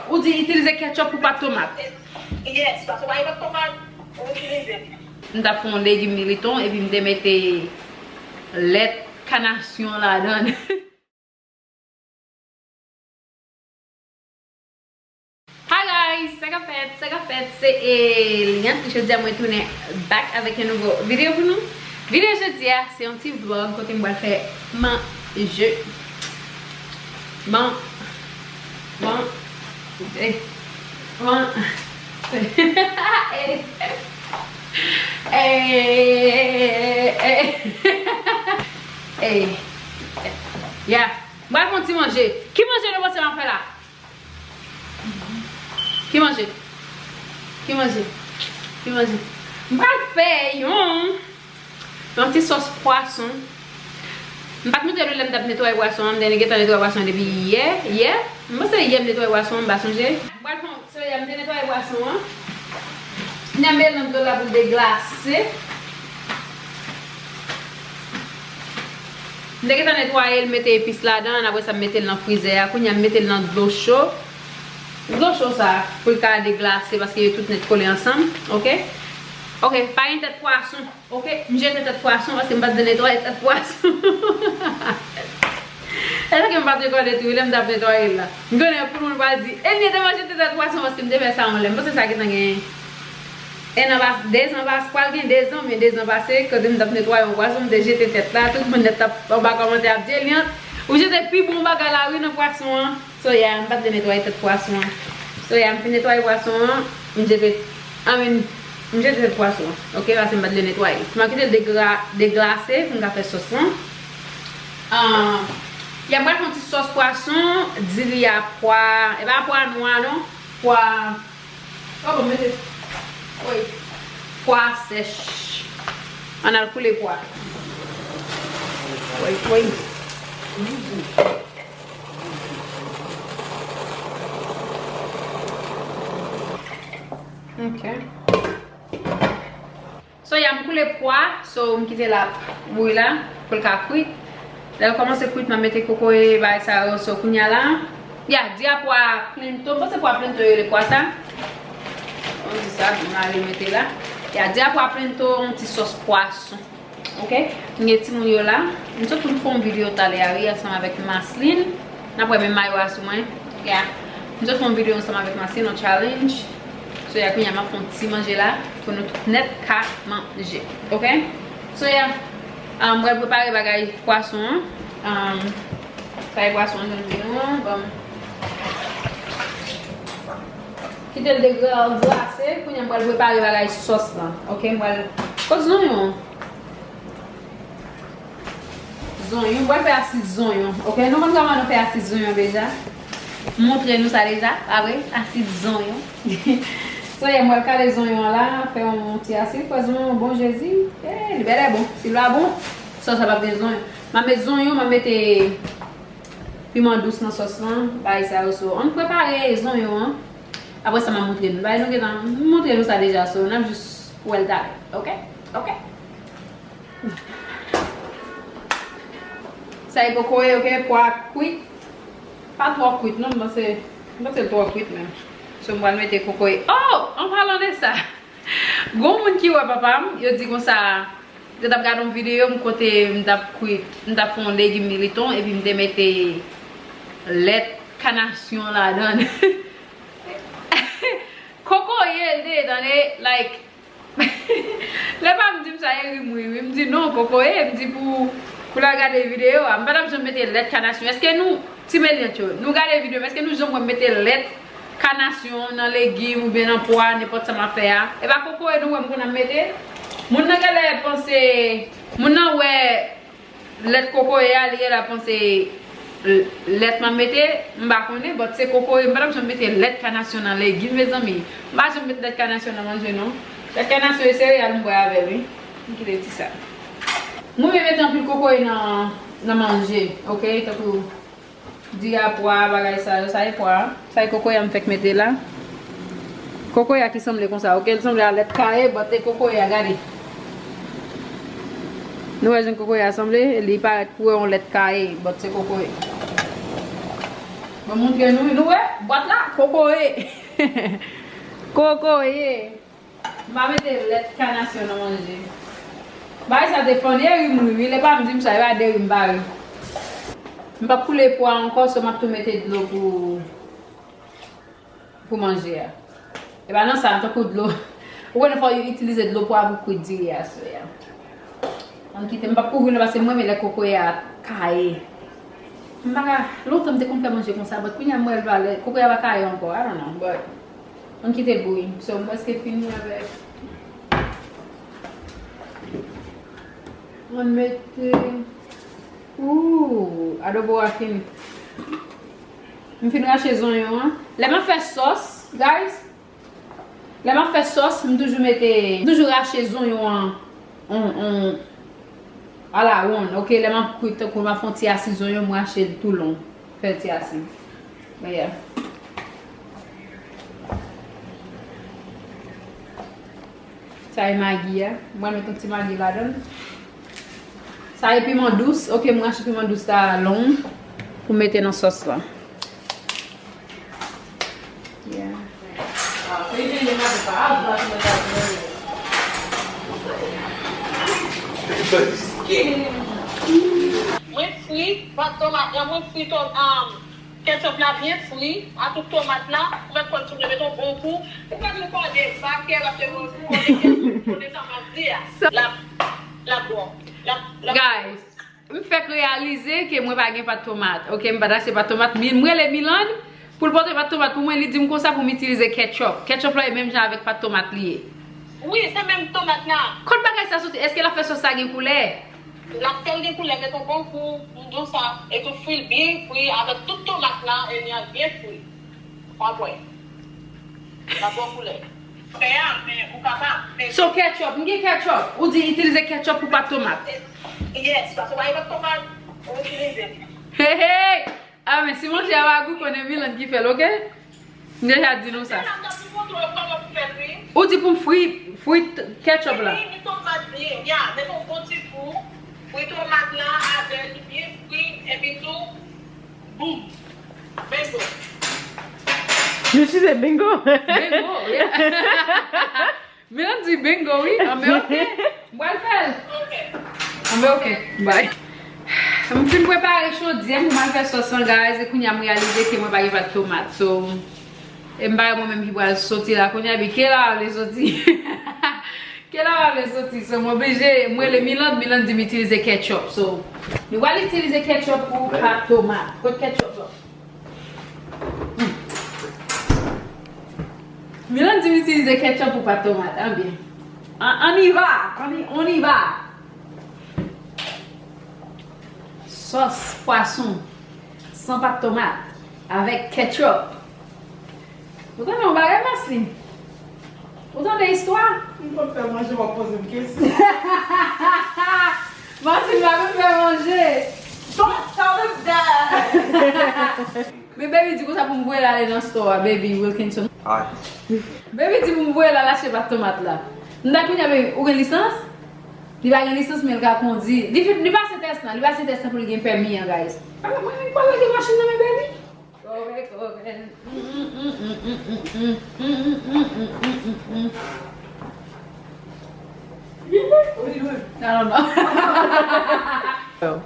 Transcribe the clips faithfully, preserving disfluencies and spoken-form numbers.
Ou di itilize ketchup pou pat tomat. Yes, paske mwen pa tomat, ou itilize. M t ap fè yon legim militon epi m te mete lèt kanasyon ladan. Hi guys, sa k ap fèt, sa k ap fèt, se Eliante. Jodi a mwen tounen back avèk yon nouvo videyo pou nou. Videyo jodi a, se yon ti vlog kote m pral fè manje. Bon, bon, eh, bon, eh, eh, eh, eh, yeah. M pral fè yon ti manje. Ki manje nou panse m ap fè la? Ki manje? Ki manje? Ki manje? M pral fè yon, yon ti sòs pwason. M pa t montre nou lè m t ap netwaye pwason an. M te gentan netwaye pwason an depi yè. Yè? M panse yè m netwaye pwason an, m pa sonje. M pral fè yon, so, yè m te netwaye pwason an. Kounye a m mete l nan dlo la pou l deglase. M te gentan netwaye l, mete epis ladan, apre sa m mete l nan frizè a. Kounye a m mete l nan dlo cho. Dlo cho sa, pou l ka deglase, paske yo tout nèt kole ansanm, oke? Oke, pa gen tèt pwason, oke? M jete tèt pwason, paske m pa t vle netwaye tèt pwason. E sa ke m pa t rekòde tou, lè m t ap netwaye l la. M konnen anpil moun pral di, Eliante manje tèt pwason, paske m te fè sa yon lè. M panse sa gentan gen en an pas-, de zan pas-, pral gen de zan, men de zan pase, kote m t ap netwaye yon pwason, m te jete tèt la, tout moun nèt t ap anba kòmantè ap di, Eliante, ou jete pi bon bagay la wi nan pwason an. So, yeah, m pa t vle netwaye tèt pwason an. So, yeah, m fin netwaye pwason an, m jete, I mean, m jete tèt pwason an, oke, paske m pa t vle netwaye. M ap kite l degra-, deglase pou m ka fè sòs lan. Ah, yeah, m pral fè yon ti sòs pwason, diri a pwa, e pa pwa nwa non, pwa, oh, bon, mete, wi, pwa sèch. Ann al koule pwa. Wi, wi. Ok. So, yeah, m koule pwa, so, m kite l ap bouyi la, pou l ka kwit. Lè l kòmanse kwit, m ap mete kokoye, bagay sa yo, so, kounya la. Yeah, diri a pwa plento, m panse pwa plento yo rele pwa sa. Mwen di sa, m ale mete la. Yeah, diri a pwa plento, yon ti sòs pwason. Ok, m gen timoun yo la. M sot pou m fè yon videyo talè a wi, ansanm avèk Maslin. N ap wè menm mayo a sou mwen. Yeah. M sot fè yon videyo ansanm avèk Maslin, yon challenge. So, yeah, kounye a m ap fè yon ti manje la pou nou tout nèt ka manje. Ok? So, yeah. Um, m pral prepare bagay pwason an. Um, sa e pwason an, jan nou di nou an. Bon. Kite l deglase. Kounye a m pral prepare bagay sòs lan. Ok, m pral, kot zonyon an? Zonyon, m pral fè asid zonyon. Ok, nou konn kòman nou fè asid zonyon deja? M montre nou sa deja, pa vre? Asid zonyon. So, yeah, m pral kale zonyon an la, fè yon ti asid, kwè zonyon bon, Jezi. Eh, li bèlè bon. Si l pa bon, sòs la p ap gen zonyon. M ap met zonyon, m ap mete piman dous nan sòs lan, bagay sa yo. So, ann prepare zonyon an. Apre sa, m ap montre nou. Bagay nou gentan, m montre nou sa deja, so, n ap jis wè l talè. Ok? Ok? Sa e kokoye, ok, pwa kwit. Pa twò kwit, non, m panse, m panse l twò kwit menm. So, m pral mete kokoye. Oh! An palan de sa, gon moun ki wè papa m, yo di konsa, yo t ap gade yon videyo m kote m t ap kwit, m t ap fè yon legim militon, epi m te mete lèt kanasyon ladan. Kokoye l te ye, tande, like, lè pa m di m sa, e ri m ri, wi. M di, "Non, kokoye," m di, "pou, pou l al gade videyo a." M pa t ap janm mete lèt kanasyon. Èske nou, ti Meliant yo, nou gade videyo m, èske nou janm wè m mete lèt kanasyon nan legim oubyen nan pwa, nenpòt sa m ap fè a? E pa kokoye nou wè m konn ap mete? Moun nan genlè panse, moun nan wè lèt kokoye a, li genlè panse l-, lèt m ap mete, m pa konnen, but se kokoye, m pa t ap janm mete lèt kanasyon nan legim, mezanmi. M pa janm met lèt kanasyon nan manje, non. Lèt kanasyon e sereyal m bwè avè l, wi. M kite l di sa. Mwen menm mete anpil kokoye nan, nan manje, ok? Tankou diri a pwa, bagay sa yo, sa e pwa. Sa e kokoye a m fèk mete la. Kokoye a ki sanble konsa, ok? L sanble a lèt kaye, but e kokoye a, gade. Nou wè jan kokoye a sanble? Li parèt pou wè yon lèt kaye, but se kokoye. Mwen montre nou, nou wè, bwat la, kokoye. Kokoye. M pa mete lèt kanasyon nan manje. Bagay sa te funny, e ri m ri, wi. Lè pa m di m sa, e pa de ri m pa ri. M p ap koule pwa ankò, so m ap tou mete dlo pou, pou manje a. E pa nan sa, tankou dlo. Ou konnen fò yo itilize dlo pwa pou kwit diri a, so, yeah. Ann kite, m p ap kouvri non, paske m renmen lè kokoye a kaye. M pa ka, lontan m te konn fè manje konsa, but kounye a m wè l pa lè, kokoye a pa kaye ankò, I don't know, but ann kite l bouyi. So, m prèske fini avèk. Ann mete, ooh, adobo a fini. M fin rache zonyon an. Lè m ap fè sòs, guys, Lè m ap fè sòs, m toujou mete, m toujou rache zonyon an, on, on, a la wonn, oke? Lè m ap kwit, tankou m ap fè yon ti asi zonyon, m rache l tou lon, fè l ti asi. But yeah. Sa e magi a. Mwen met yon ti magi ladan l. Sa e piman dous. Oke, m rache piman dous la long pou m mete nan sòs la. Yeah. Mwen fri pat tomat la, mwen fri to-, um, ketchup la byen fri, a tout tomat la, ou mèt pran ti met yon bon kou. Ou pa vin kòde, pa kè, paske mwen kòde kè, kòde sa m ap di a. L ap, l ap bon. L ap, l ap bon. Guys, M fèk reyalize ke mwen pa gen pat tomat. Oke, m pa t achte pat tomat. Mi-, m rele Miland pou l pote pat tomat pou mwen. Li di m konsa pou m itilize ketchup. Ketchup la e menm jan avèk pat tomat li ye. Wi, se menm tomat la. Kot bagay sa soti? Èske l ap fè sòs la gen koulè? L ap fè l gen koulè, met yon bon kou, m di w sa. Epi fri l byen fri avèk tout tomat la, e li byen fri. W ap wè. L ap ba w koulè. Fè a, men ou kapab, men So ketchup, m gen ketchup. Ou di itilize ketchup pou pat tomat. Yes, paske w pa gen pat tomat, ou itilize. Hey, hey! Ah, men si manje a pa gou, konnen Miland ki fè l, oke? M deja di nou sa. Se la m t ap montre w kòman pou fè l, wi. Ou di pou m fri, fri t-, ketchup la. Fri tomat byen, ya, met yon bon ti kou, fri tomat la avè l byen fri, epi tou, boum. Bingo. You, she said bingo? Bingo, yeah. Miland di bingo, wi. Anben, oke. M pral fè l. Anben, oke. Bye. M fin prepare chodyè m pou m al fè sòs lan, guys. E kounye a, m reyalize ke mwen pa gen pat tomat. So, e m pa wè mwen menm ki pral soti la. Kounye a, epi ke la w vle soti? Ke la w vle soti? So, m oblije, m rele Miland, Miland di m itilize ketchup. So, nou pral itilize ketchup pou pat tomat. Kot ketchup la? Hmm. Miland di m itilize ketchup pou pat tomat. Anben. An, on y va. On y, on y va. Sòs pwason san pat tomat avèk ketchup. Ou tande yon bagay, Maslin? Ou tande istwa? M konn fè manje, w ap poze m kesyon. Maslin pa konn fè manje. Don't tell them that. Men baby di konsa pou m voye l ale nan store a, baby Wilkinson. Ay. Baby di pou m voye l al achte pat tomat la. M ta kounye a, baby, ou gen lisans? Li pa gen lisans, men l ka kondi. Li fin, li pase tès lan, li pase tès lan pou li gen pèmi an, guys. Ala, mwen menm pa lage machin nan men baby. Kòrèk, kòrèk. I don't know. Oh.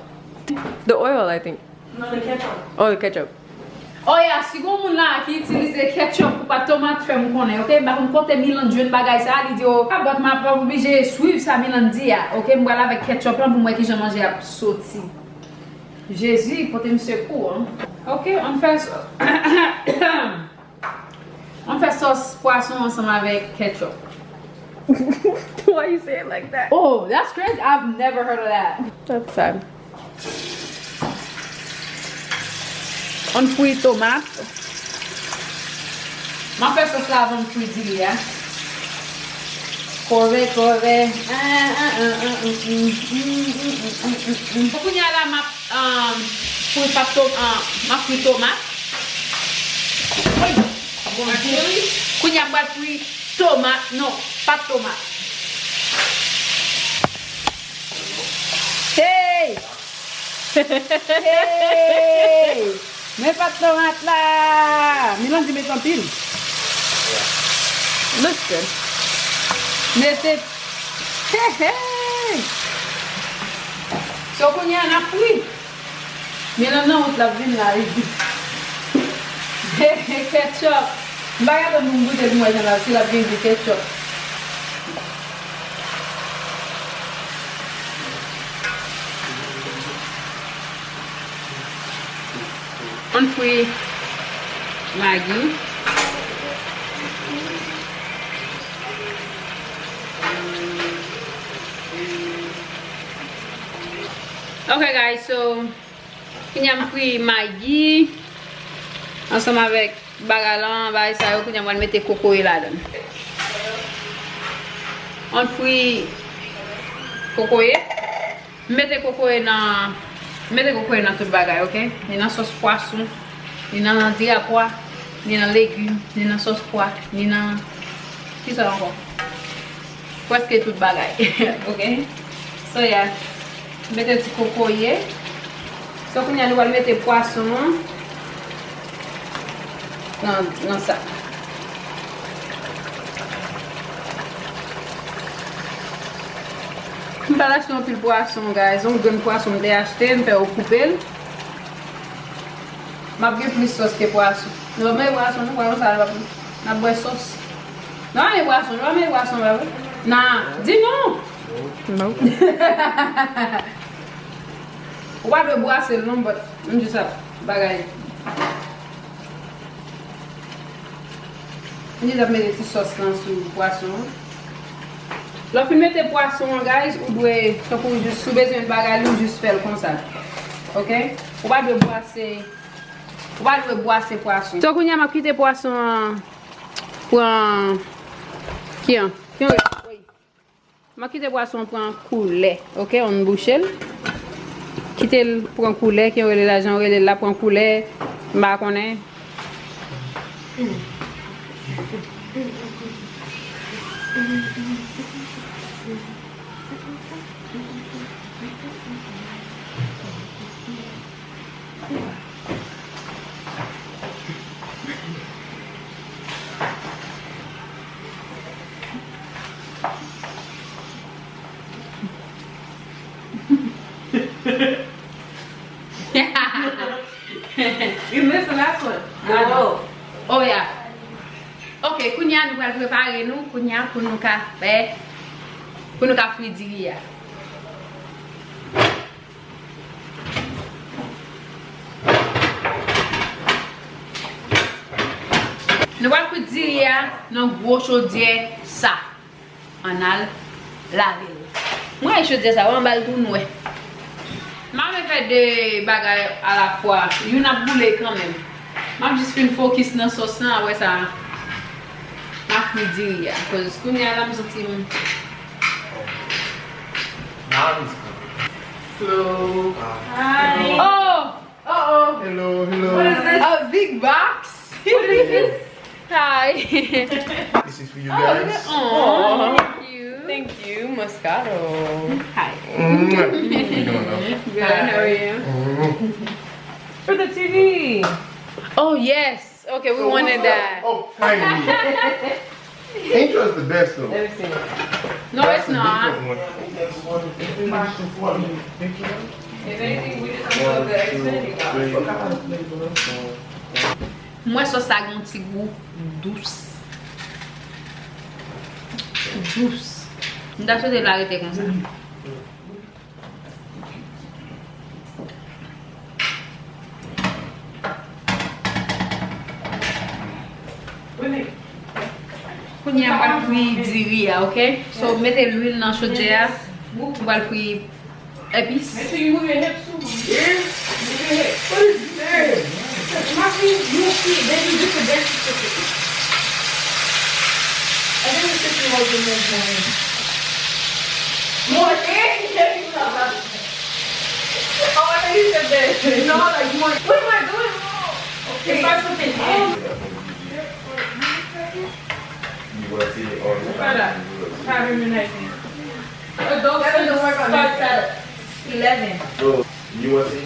The oil, I think. Non, the ketchup. Oh, the ketchup. Oh yeah, si gon moun la ki itilize ketchup pou pat tomat, fè m konnen, oke? M pa konn kote Miland jwenn bagay sa, li di, oh, ah, but m ap oblije swiv sa Miland di a, oke? M pral avèk ketchup lan pou m wè kijan manje ap soti. Jezi, pote m sekou, an. Oke, ann fè s-, ann fè sòs pwason ansanm avèk ketchup. Why you say it like that? Oh, that's crazy. I've never heard of that. That's sad. Ann fri tomat. M ap fè sòs la avan m fri diri a. Kòrèk, kòrèk. Kounye a la, m ap, um, fri pat to-, um, m ap fri tomat. Wi. Bon, kounye a, m pral fri tomat. Non, pat tomat. Hey! Hey! Men pat tomat la! Milan di met anpil. Listen. Mete. Hey, hey! So kounye a n ap fri. Milan nan wout l ap vin la, li di. Ketchup. M pa ka tann pou m goute pou m wè jan l ap, si l ap gen gou ketchup. Ann fri Maggi. Ok guys, so kounye a m fri Maggi ansanm avèk bagay lan, bagay sa yo, kounye a m pral mete kokoye ladan. Ann fri kokoye. M mete kokoye nan, m mete kokoye nan tout bagay, ok? Ni nan sòs pwason, ni nan dira pwa, ni nan legim, ni nan sòs pwa, ni nan, kisa ankò? Prèske tout bagay, ok? So, yeah. M mete ti kokoye. So, kounye a nou pral mete pwason an nan, nan sa. M pa t achte anpil pwason, guys. Yon grenn pwason m te achte, m fè yo koupe l. M ap gen plis sòs ke pwason. Nou pa manje pwason, nou, pwason sa, n ap, n ap bwè sòs. Nou pa manje pwason, nou pa manje pwason, pa vre? Nan, di non! Non. Ou pa dwe bwase l non, but m jis ap bagay. M jis ap mete ti sòs lan sou pwason an. Lè w fin mete pwason an, guys, ou dwe, tankou jis, si w bezwen bagay li, ou jis fè l konsa. Ok? Ou pa dwe bwase, ou pa dwe bwase pwason. So, kounye a, m ap kite pwason an pran, ki an? Ki an? M ap kite pwason pran koulè, ok? Ann bouche l. Kite l pran koulè, ke yo rele la, jan yo rele l la, pran koulè. M pa konnen. You missed the last one. Oh. Oh, yeah. Ok, kounye a nou pral prepare nou, kounye a pou nou ka fè, pou nou ka fri diri a. Nou pral fri diri a nan gwo chodyè sa. Ann al lave l. Mwen, chodyè sa, w anba l tou nwè. M pa vle fè de bagay alafwa. Youn ap boule kanmenm. M ap jis fin fokis nan sòs lan, apre sa, m ap fri diri a. Cause kounye a la, m santi m. Hello. Hi. Oh! Uh-oh. Hello, hello. What is this? A big box? What is this? Hi. This is for you guys. Oh, thank you. Thank you, Moscato. Hi. Mwah. How you doing, love? Good, how are you? Mm. For the T V. Oh, yes. Okay, we wanted that. Oh, finally. Angel is the best, though. Let me see. No, it's not. If anything, we just want the Xfinity box. Mwen sòs sa gen yon ti gou dous. Dous. M ta swete l arete konsa. Kounye a, m pral fri diri a, ok? So, mete lwil nan chodyè a. M pral fri epis. Make sure you move your hips too, mommy. Move your hips. What is this? Mommy, you see, then you just a dance with it. I think it's just you want to move more. More things? Oh, I thought you said that. No, like, more. What am I doing wrong? Okay. It's like something. Um, Voilà. Pas de menace. Adults starts at eleven. So, you want to see?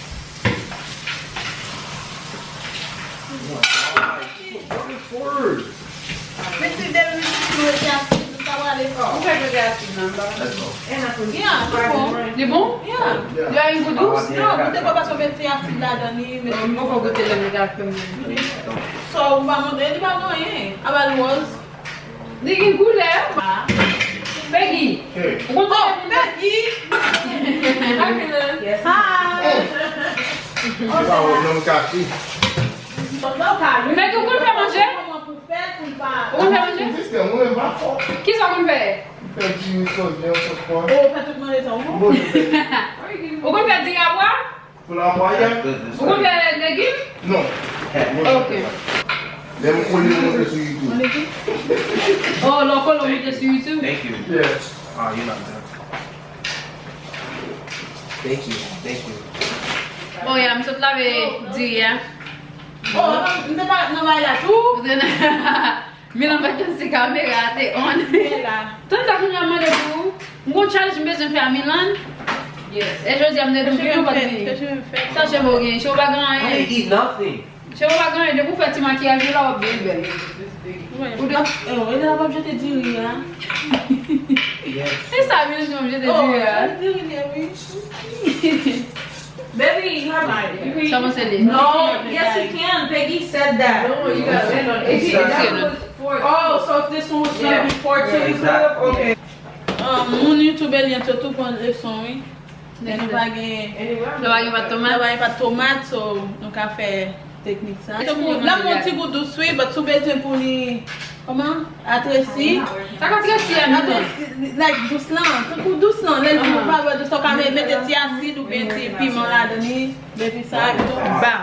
Men si Delmi di nou rete asid, nou ta prale fò. Ou fè rete asid nan, ba. Yeah, li bon? Li bon? Yeah. Li a yon gou dous? Non, goute pa paske w mete asid ladan li, men. Mwen poko goute lè m te ap fè m. So, ou pa montre li pa gen anyen. Apa l wòz. Li gen koulè. Peggy. Ou konn... Oh, Peggy! Hi! Se pa wòb non, m kache. Peggy, ou konn fè manje? Ou konn fè manje? Kisa w konn fè? M fè diri, sòs vyann, sòs pwa. Ou fè tout manje sa ou? Ou konn fè diri a pwa? Pou la pwa yè? Ou konn fè legim? Non. Ok. Lè m kole, m monte sou YouTube. Oh, lè w kole, w monte sou YouTube? Thank you. Yeah. Ah, you not done. Thank you. Thank you. Oh, yeah, m sot lave diri a. Oh, m te pa nan bay la tou. Milan pa t konn si kamera a te on. Tann sa kounye a m mande pou ou. M gon challenge m bezwen fè a Milan. E jodi a m te di w Milan pa t vini. Sa cheve w gen? Cheve w pa gen anyen. Cheve w pa gen anyen. Depi w fè ti makiyaj ou la, w ap byen bèl. Ou dwe... E sa Milan di w ap jete diri a? Diri li ye, wi. Baby, you have my... Sa panse li? No, yes, you can. Peggy said that. No, you got it. Oh, so if this one was gonna be four two, you could have? Okay. Um, moun YouTube Eliante yo tou pran leson, wi. Lè nou pa gen... Lè pa gen pat tomat? Lè pa gen pat tomat, so nou ka fè teknik sa. Tankou, l ap yon ti gou dous, wi, but si w bezwen pou li, kòman? Atresi. Sa ka tresi a, Milan? Atresi, like, dous lan. Tankou dous lan. Lè l vin ou pa wè dous lan, w ka me-, mete ti asid oubyen ti piman ladan li. Depi sa, epi tou, baw.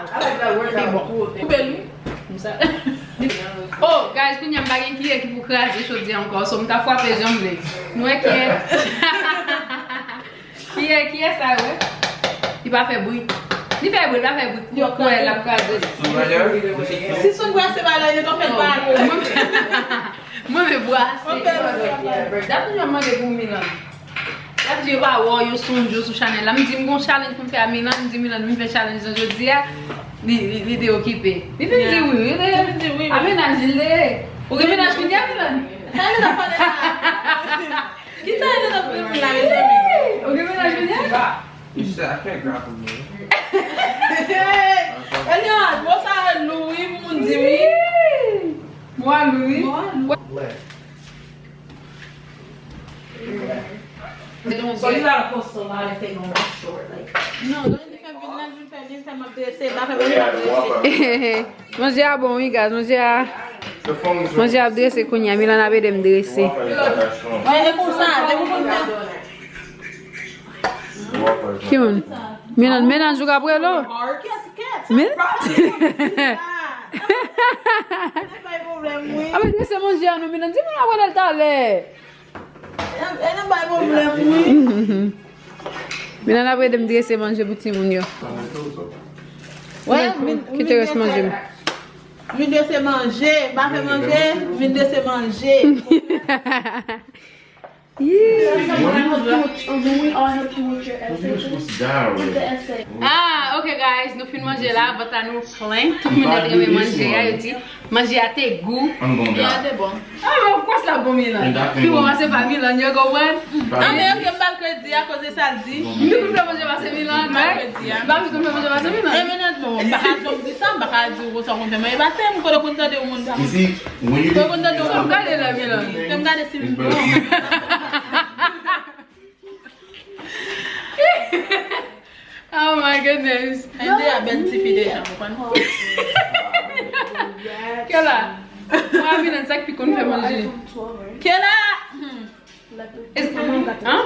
Li bon. Koupe l, wi. Oh, guys, kounye a m pa gen kiyè ki pou kraze chodyè ankò. So, m ka frape jan m vle. Nou wè kiyè? Kiyè, kiyè sa yo, wè? Li pa fè bri. Li fè bri, li pa fè bri. Pou kwè l ap kraze. Si sou n brase pa la, yo t ap fè l pa. Mwen, mwen, mwen brase. Dat mwen mande pou Milan. Y ap di yo pa wè w, yo sonje w sou chanèl la. M di m gon challenge pou m fè a Milan, m di Milan, m fè challenge lan jodi a. Li, li, li te okipe. Li vin di wi, wi, li te... Li vin di wi, wi. A mennaj li, li te... Ou gen mennaj kounye a, Milan? Sa li t ap pale la? Ki sa li t ap pale la, mezanmi? Ou gen mennaj kounye a? You said I can't grapple you. Eliante, mo sa lou wi, moun di wi. So you gotta post a lot of things on that short, like. Non, non, li fè vin la, li fè, li fè m ap drese, m pa fè manje, m ap drese. Manje a bon, wi, guys, manje a, manje a ap drese kounye a, Milan ap ede m drese. Mwen, e konsa, se pou konsa. Ki moun? Milan, mennaj ou k ap rele w? Men? Ap drese manje a, non, Milan, di moun ap rele l talè. E, e nan bay pwoblèm, wi. Milan ap ede m drese manje pou timoun yo. Wè, vin, kite rès manje m. Vin drese manje, pa fè manje, vin drese manje. Yeah. When we all help you with your essay, with the essay. Ah, okay, guys, nou fin manje la, vant la nou plen. Tout moun te renmen manje a, yo di manje a te gou. Manje a te bon. Ah, men of course la bon, Milan. Pi bon pase pa Milan, yo konprann? Ah, men ok, m ba l kredi akoz e sa l di. M pi konn fè manje pase Milan, m ba l kredi a. M pa pi konn fè manje pase Milan. E men non, m pa ka janm di sa, m pa ka di ou konsa w konn fè manje pase m, kote w konn tande yon moun sa. Kote w konn tande yon moun. Gade la, Milan. Fè m gade si l bon. Oh my goodness. Ay, de a bèl tifi deja, ou konprann? Kela. Mwen a Milan sa k pi konn fè manje. Kela. Hmm. Is, huh?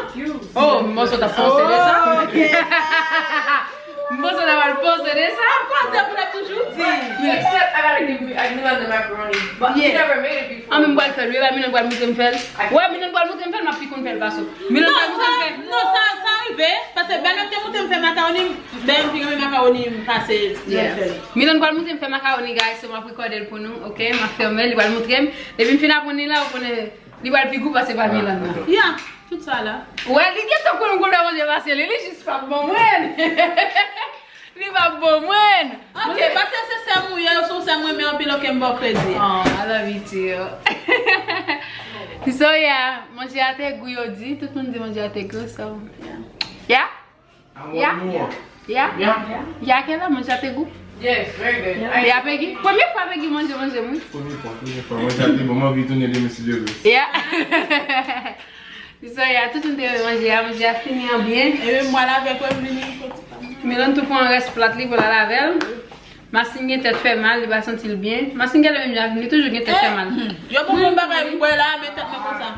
Oh, m panse w t ap panse de sa. Oh, ok. M panse w t ap al panse de sa. Of course, se pou n ap toujou di. Except I gotta give, I give her the macaroni. But he never made it before. Ah, men m pral fè l, wi, la, Milan pral montre m fè l. Wè, Milan pral montre m fè l, m ap pi konn fè l pase w. Milan pral montre m fè l. Non, sa, non, sa, sa rive, paske Bènòt te montre m fè makawoni, Bènòt pi renmen makawoni m pase lè l fè l. Milan pral montre m fè makawoni, guys, so m ap rekòde l pou nou, ok? M ap fèmen, li pral montre m. Depi m fin aprann li la, ou konnen, li pral pi gou pase pa Milan nan. Yeah, tout sa la. Wè, li gentan konn m konn fè manje pase li, li jis p ap ban mwen. Li p ap ban mwen. Ok, pase se sè m ou ye, se yon sè m renmen anpil, ok, m ba w kredi. Oh, I love you too. So, yeah, manje a te gou, yo di. Tout moun di manje a te gou, so. Yeah? Yeah? Yeah? Yeah? Yeah, Kela, manje a te gou? Yes, very good. Yeah, Peggy? Premye fwa Peggy manje, manje, wi. Premye fwa, premye fwa. Manje a te bon, m anvi tounen demen si Dye vle. Yeah. So, yeah, tout moun te manje a, manje a fini an byen. E menm mwen avèk wè m vini. Milan tou pran rès plat li pou l al avè l. Masin gen tèt fè mal, li pa santi l byen. Masin gen menm jan, li toujou gen tèt fè mal. Yo bon, bon bagay m bwè la, men tèt mwen konsa.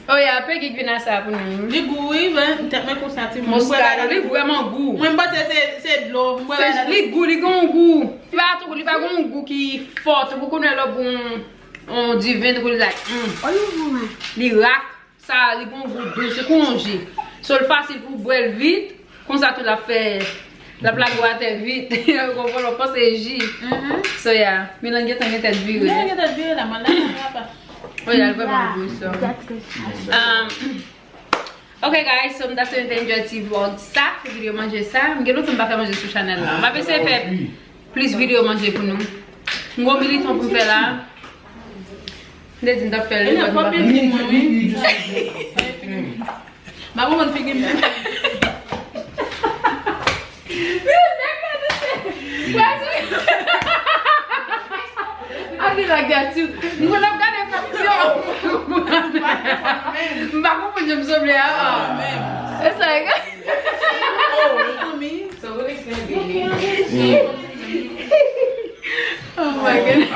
Oh, yeah, Peggy k vin a sa pou nou. Li gou, wi, men tèt mwen konsa, ti moun. Moscato, li vrèman gou. Mwen, m panse se, se dlo. Li gou, li gen yon gou. Li pa tou, li pa gen yon gou ki fò, tou pou konnen lè w bwè yon diven, tou pou li like, mm. Li rak. Sa li gon gou dous, se kon yon ji. So, l fasil pou w bwè l vit. Konsa tou l ap fè, l ap lage w atè vit. Ou konprann, w panse ji. So, yeah. Milan gentan gen tèt vire. Milan gen tèt vire la, man, la, papa. Oh, yeah, l vrèman gou, so. Um, ok, guys, so m ta swete nou te enjoy ti vlog sa, ti videyo manje sa. M gen lontan m pa fè manje sou chanèl la. M ap eseye fè plis videyo manje pou nou. M gon militon pou m fè la. M te di m t ap fè l, li pa t ap fè l. M pa konprann figi m. Abi la gati. M konn ap gade kòm si yo. M pa konprann jan m sanble a. E sa e. Oh, mezanmi. So what is gonna be? Oh my goodness.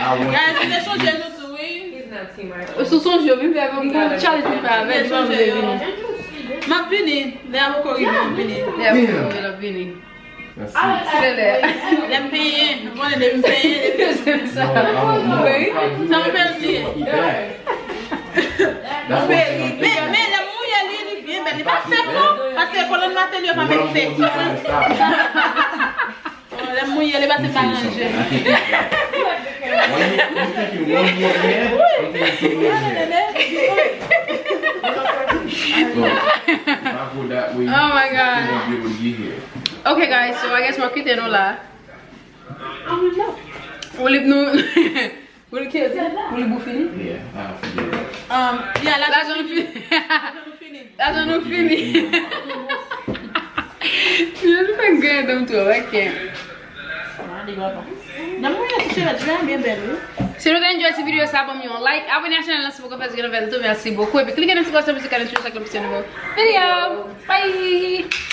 Guys, se te chanje nou tou, wi. Ou sou sonje, vin fè yon challenge pou fè avè li, pa vle vini. M ap vini, lè a poko rive, m ap vini. Lè a poko rive, l ap vini. Lè, lè. Lè m penyen, ou konnen depi m penyen, depi m penyen. Sa m pèdi. Men, men lè m mouye li, li byen bèl. Li pa sèk non, paske kolòn Martelly yo pa mèt sèk. Lè m mouye li, pase pa ranje. Oh my God. Ok, guys, so I guess mwen kite nou la. Ou lib nou. Pou li kezi? Pou li bou fini? Yeah, ah, fini. Um, yeah, lajan nou fini. Lajan nou fini. Lajan nou fini. Yo, nou fè gen dan m twò, ok. Nan mwen, ti cheve, ti byen bèl, wi. Si nou te enjoy ti videyo sa, ban m yon like, abòne a chanèl lan si poko fè, si gen nouvèl tou, mèsi bokou. Epi klike nan ti klòch lan pou se ka notifye chak lè m poste yon nouvo videyo. Bye!